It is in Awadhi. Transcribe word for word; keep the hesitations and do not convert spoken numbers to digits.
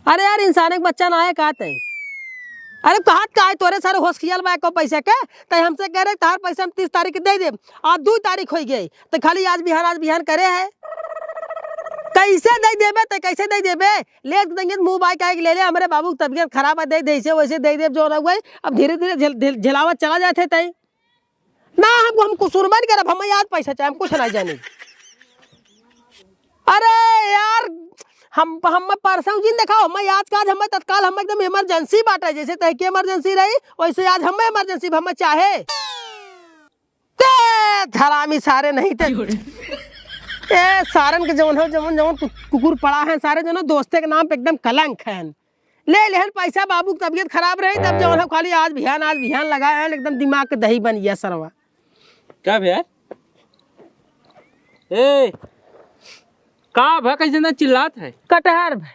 अरे यार, इंसाने के बच्चा ना है का तै? अरे कहत का है तोरे सारे होश खियाल बा एको पैसा के? तै हमसे कह रहे तहार पैसा हम तीस तारीख के दे देब, आज दुइ तारीख होइ गई, तो खाली आज बिहान, आज बिहान करे है। कैसे दे देबे तै, कैसे दे देबे? ले तो देंगे मुँह बाय काहे के ले ले, हमरे बाबू के तबियत खराब है, दे दे, ऐसे वैसे दे देब जो रहुए। अब धीरे धीरे झेल-, झेल-, झेलावत चला जाते तै। ना, हम, हम कुछ सुनबे नहीं करब, हम आज पैसा चाहे, हम कुछ नहीं जानी। अरे यार, हम, हम परसों जिन देखाओ, हम आज का, आज हम तत्काल, हम एकदम इमरजेंसी बाटे, जैसे तहके इमरजेंसी रही, वैसे आज हम इमरजेंसी, हम चाहे। ते हरामी सारे नहीं ते। ए, सारन के जौन हो, जौन, जौन कु-, कुकुर पड़ा है, सारे जौन हो, दोस्ते के नाम पे एकदम कलंक है। ले लेहन पैसा, बाबू की तबीयत खराब रही, तब जौन हो, खाली आज बिहान, आज बिहान लगा है, एकदम दिमाग के दही बन गया सरवा। का भैया? ए, का भा, कैसे ना चिल्लात है? कटहर भा।